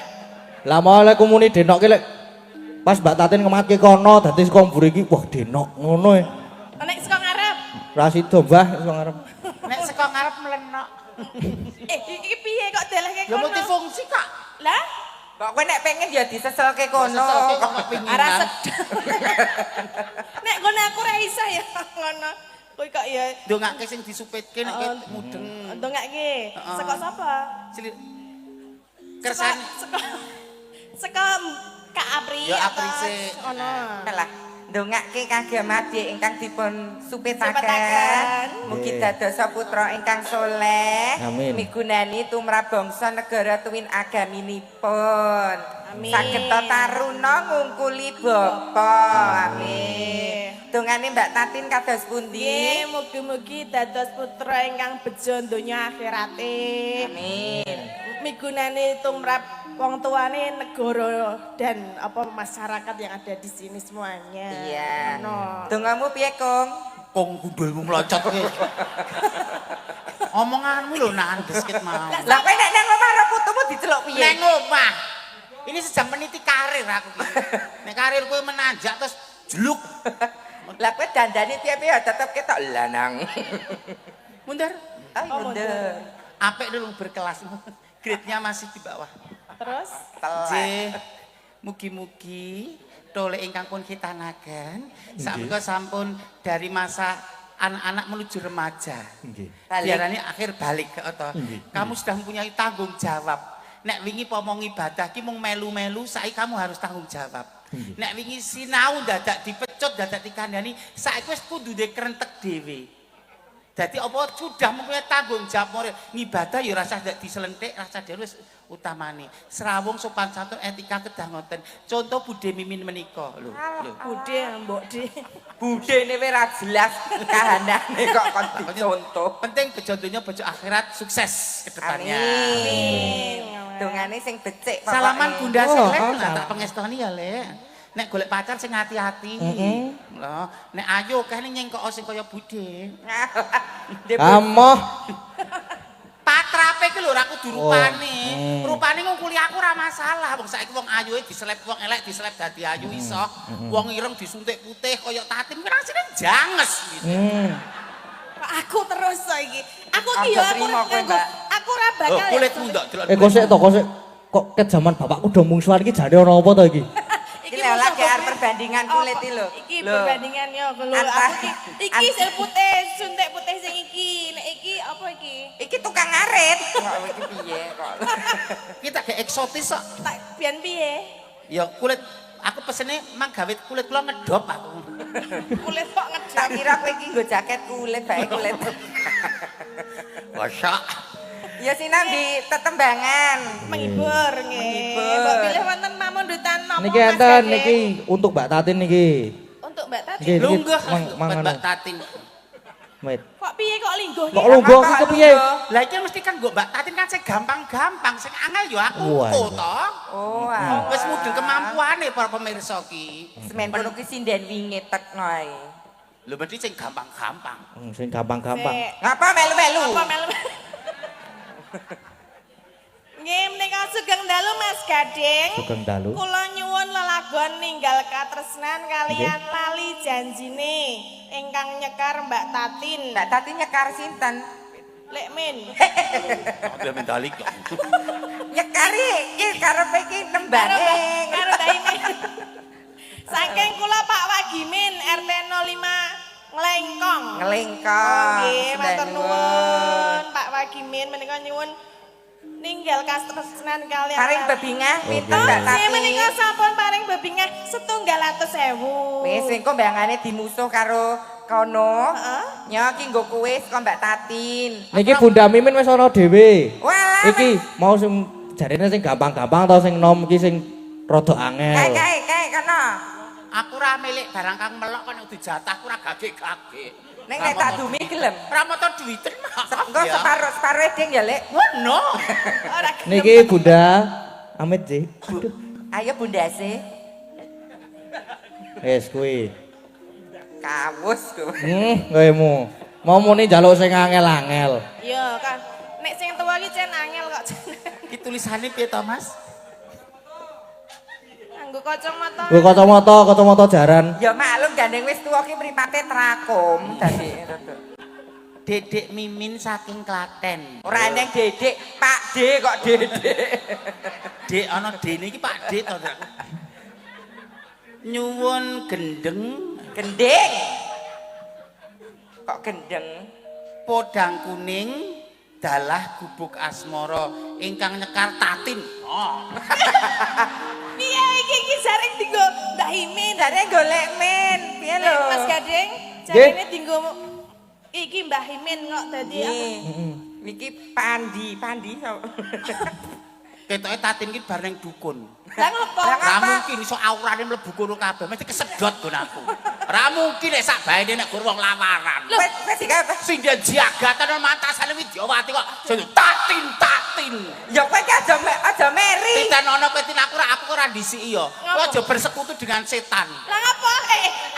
Lah mau lek muni denok ki lek pas Mbak Tatin ngematke kono dadi saka mburi iki wah denok ngono e. Nek saka ngarep. Ora sida Mbah saka ngarep. Nek saka ngarep mlenok. Eh, iki piye kok delehke Ya kono? multifungsi kok. Lah, Kok kowe nek pengen ya diseselke kono. Seselke kok ora pinginan. sedeng. Nek ngono aku ora iso ya ngono. Kowe kok ya Ndongake sing disupitke nek Oh. mudeng. ndongake. Heeh. Saka sapa? Kersan Saka saka Kak Apri. Ya, Apri atau sik. Ngono. Lah, ndongake kagem adik ingkang dipun supitaken. Supetaken. Mugi Nggih. dadosa putra ingkang soleh. Amin. Migunani tumrap bangsa negara tuwin agaminipun. Amin. Saged taruna ngungkuli bapa. Amin. Dongane Mbak Tatin kados pundi? Nggih, mugi-mugi dados putra ingkang bejo donya akhirate. Amin. Migunani tumrap wong tuane negara dan apa masyarakat yang ada di sini semuanya. Iya. Ngono. Dongamu piye, Kong? Kong gundulmu mlocot kowe. Omonganmu lho nandes ket mau. Lah kowe nek nang omah karo putumu diceluk piye? Neng omah. Ini sedang meniti karir aku ki. Nek karir kowe menanjak terus jeluk. Lah kowe dandani piye-piye ya tetep ketok lanang. Mundur. Ayo Oh, mundur. Apik dulu berkelas. Grade-nya masih di bawah. Terus Telek. Nggih. Mugi-mugi tole ingkang pun khitanaken sakmenika sampun dari masa anak-anak menuju remaja. Nggih. Balik. Diarani akhir balik atau Nggih. kamu sudah mempunyai tanggung jawab. Nek wingi pomo ibadah ki mung melu-melu, saiki kamu harus tanggung jawab. Nggih. Nek wingi sinau dadak dipecut, dadak dikandani, saiki wis kudu ndek krentek dhewe. Dadi apa sudah mempunyai tanggung jawab moral. Ngibadah ya rasah ndak diselentik, rasah dhewe wis utamane. Srawung sopan santun etika kedah ngoten. Contoh Bude Mimin menika lho. Lho. Bude mbok de. Budene wis ra jelas kahanane kok kon dicontoh. Penting bejo donya bejo akhirat sukses ke depannya. Amin. Dongane sing becik pokoke. Salaman Bunda Oh, sing Lek, oh, lah tak salam. pengestoni ya, Lek. Nek golek pacar sing hati-hati. Lho, nek ayu kene nyengkok sing kaya Bude. Ndek Amoh. Patrape ki lho ora kudu Oh, rupane. hmm. Rupane ngungkuli aku ora masalah. Wong saiki wong ayuhe diselep wong elek diselep dadi ayu iso. Wong ireng disuntik putih kaya Tatin kuwi rasane janges gitu. Hmm. Kok Aku terus to iki. Aku ki yo Aja aku trimo ora kowe, nganggo. Mbak. Aku ora bakal. Oh, kulitmu ndok delok. Eh kok sik to, kok sik kok ket jaman bapakku do mungsuhan iki jane ana apa to iki? Iki lho lagi arep perbandingan kulit iki lho. Iki Lho. perbandingan yo lho aku ki iki sel putih, suntik putih sing iki. Nek iki apa iki? Iki tukang ngarit. Kok iki piye kok. Kita gak eksotis kok. Tak biyen piye? Ya kulit aku pesene mang gawe kulit kula ngedop aku. Kulit kok ngedop. Tak kira kowe iki nggo jaket kulit bae kulit. Wasak. Ya sinambi tetembangan. Menghibur nggih. Menghibur. Mbok pilih wonten pamundutan napa Niki Mas enten Gading? niki untuk Mbak Tatin niki. Untuk Mbak Tatin. Nggih, niki Lungguh mang Mbak anu, Tatin. Mit. Kok piye kok lingguh Kok lungguh iki kepiye? Lah iki mesti kan nggo Mbak Tatin kan sing gampang-gampang, sing angel ya aku Wah, kok iya. to. Oh, alah. Wis mudeng kemampuane para pemirsa ki. Semen kono ki sinden wingi tekno ae. Lho mesti sing gampang-gampang. Sing gampang-gampang. Sik. Ngapa melu-melu? Apa melu? Nggih menika sugeng dalu Mas Gading. Sugeng dalu. Kula nyuwun lelagon ninggal katresnan kalian lali janjine ingkang nyekar Mbak Tatin. Mbak Tatin nyekar sinten? Lek Min. Aku mendalik kok. Nyekar iki karepe iki nembane. Karo Mbak Imin. Saking kula Pak Wagimin RT 05 Nglengkong. Nglengkong. Oh, nggih, matur nuwun Pak Wagimin menika nyuwun ninggal katresnan kalian. Paring bebingah pinten Oke. Mbak Nggih Tatin? menika sampun paring bebingah 1.100.000. Wis engko mbangane dimusuh karo kono. Heeh. Nyo iki nggo kowe saka Mbak Tatin. Niki Bunda Mimin wis ana dhewe. Walah. Iki mau sing jarene sing gampang-gampang atau sing nom iki sing rada angel. Kae kae kae kono. Aku ora milik barang kang melok kok nek dijatah aku ora gage-gage. Ning nek tak dumi gelem. Ora moto duiten maaf. Engko separo separo eding ya, Lek. Ngono. Ora gelem. Niki Bunda Amit sih. Aduh. Ayo Bundase. Wis kuwi. Kawus kowe. Kowe mau muni njaluk sing angel-angel. Iya kan. Nek sing tuwa iki cen angel kok. Iki tulisane piye to, Mas? Nganggo kacamata. Nggo kacamata, kacamata jaran. Ya maklum gandeng wis tuwa ki mripate trakom dadi rada. Dedek Mimin saking Klaten. Ora eneng Dedek, Pak D kok Dedek. Dek ana dene iki Pak D to. Dek. Nyuwun gendeng Gendeng. Kok gendeng? podang kuning dalah gubuk asmara ingkang nyekar Tatin. Oh. Piye iki iki jaring dinggo Mbak Himin. Jare golek men, piye lho? Mas Gading, jarine dinggo iki Mbah Himin kok dadi aku. Niki Pandi, Pandi sapa? Ketoke Tatin iki bar ning dukun. Lah ngopo? Lah Ra mungkin iso aurane mlebu kono kabeh, mesti kesedot nggon aku. Ra mungkin nek sak baene nek gur wong lamaran. Wes wis iki apa? Sing dia jagatan mantasane Widyawati kok sing Tatin Tatin. Ya kowe ki aja aja meri. Titen ana kowe tin aku ora aku ora ndisiki ya. Kowe aja bersekutu dengan setan. Lah ngopo?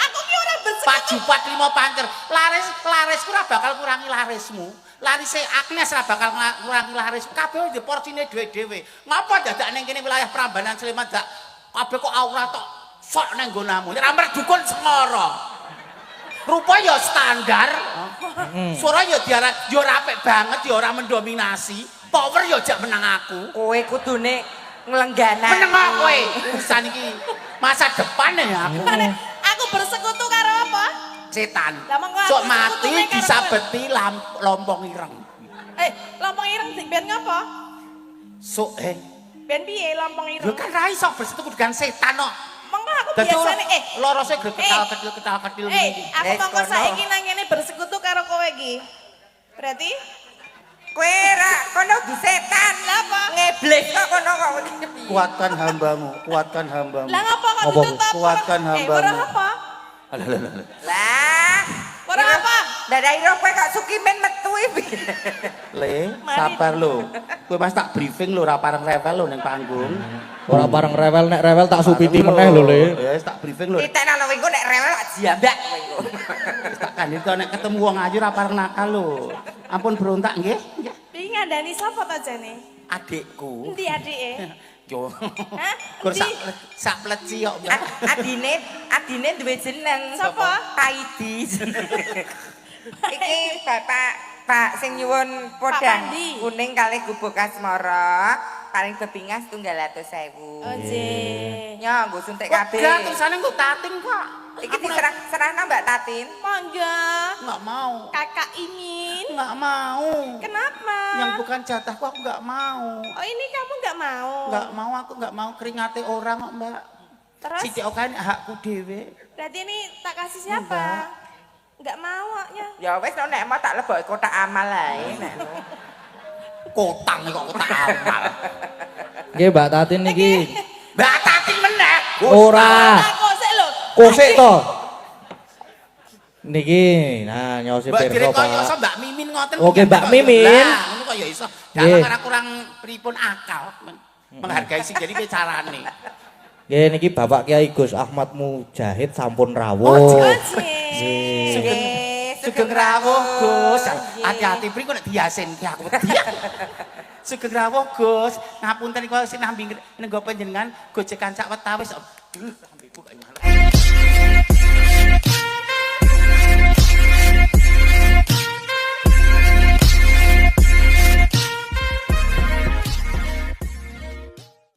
Aku ki ora bersekutu. Pajupat lima pancer. Laris larisku ora bakal kurangi larismu. Larise Agnes ora bakal ngurangi laris. Kabeh di porsine dhewe-dhewe. Ngapa dadak ning kene wilayah Prambanan Sleman dak kabeh kok aura tok sok nang nggonamu. Ora merdukun sengara. Rupa ya standar. Suara ya diarah ya ora apik banget ya ora mendominasi. Power ya jak menang aku. Kowe kudune nglengganan. Meneng kok kowe. Urusan iki masa depan ya aku. Aku bersekutu karo apa? Setan. Lah monggo aku Sok mati sekutune karo disabeti lompong ireng. Lompong ireng ben ngopo? Sok Ben piye lompong ireng? Lho kan ra iso bersekutu dengan setan kok. Monggo aku Dadi biasane lorose ketal-ketil ketal-ketil ngene iki. Aku monggo saiki nang ngene bersekutu karo kowe iki. Berarti kowe ra kono du setan. Lah apa? Ngeblis kok kono kok piye? Kuatkan hambamu, kuatkan hambamu. Lah ngopo kok Apa? ditutup? Kuatkan hambamu. Ora apa? Lah, Ora apa? Lah ira kowe kok Sukimin metu iki. Le, sabar lho. Kowe mas tak briefing lho ora pareng rewel lho ning panggung. Ora pareng rewel, nek rewel tak supiti meneh lho, Le. Ya wis tak briefing lho. Titen ana kowe engko nek rewel tak jambak kowe engko. Wis tak kandhi kok nek ketemu wong ayu ora pareng nakal lho. Ampun berontak nggih. Nggih. Iki ngandani sapa to jane? Adikku. Endi adike? Yo. Hah? Gur Endi? sak pleci kok. Adine duwe jeneng. Sapa? Paidi. Iki Bapak Pak sing nyuwun podang Pandi. Kuning kalih gubuk asmara paling bebingas 300.000. Oh, nggih. Nyo, nggo suntik kabeh. Wegah tulisane nggo Tatin kok. Iki diserah serahna Mbak Tatin. Monggo. Enggak mau. Kakak Imin. Enggak mau. Kenapa? Yang bukan jatahku aku enggak mau. Oh, ini kamu nggak mau? Enggak mau, aku enggak mau keringate orang kok, Mbak. Terus? Sithik oke hakku dhewe. Berarti ini tak kasih siapa? Enggak mau haknya. Ya wis no, nek mau tak lebokke kotak amal ae nek. Kotang kok kotak amal. Nggih Mbak Tatin niki. Mbak Tatin meneh. Ora. Tak kosek lho. Kosek to. Niki nah nyosi Mbak pirsa dire kaya iso Pak. Mbak Mimin ngoten. Oke, Mbak Mimin. Lah, ngono kaya iso. Nggih. Dalang ora kurang pripun akal menghargai sing jadi piye carane. Nggih niki Bapak Kiai Gus Ahmad Mujahid sampun rawuh. Oh, nggih. Nggih, Sugeng rawuh, Gus. Nggih. Hati-hati pri kok nek diasin ki aku wedi. Sugeng rawuh, Gus. Ngapunten kula sinambi nenggo panjenengan gojekan sak wetawis. Duh, lambeku kok ngono.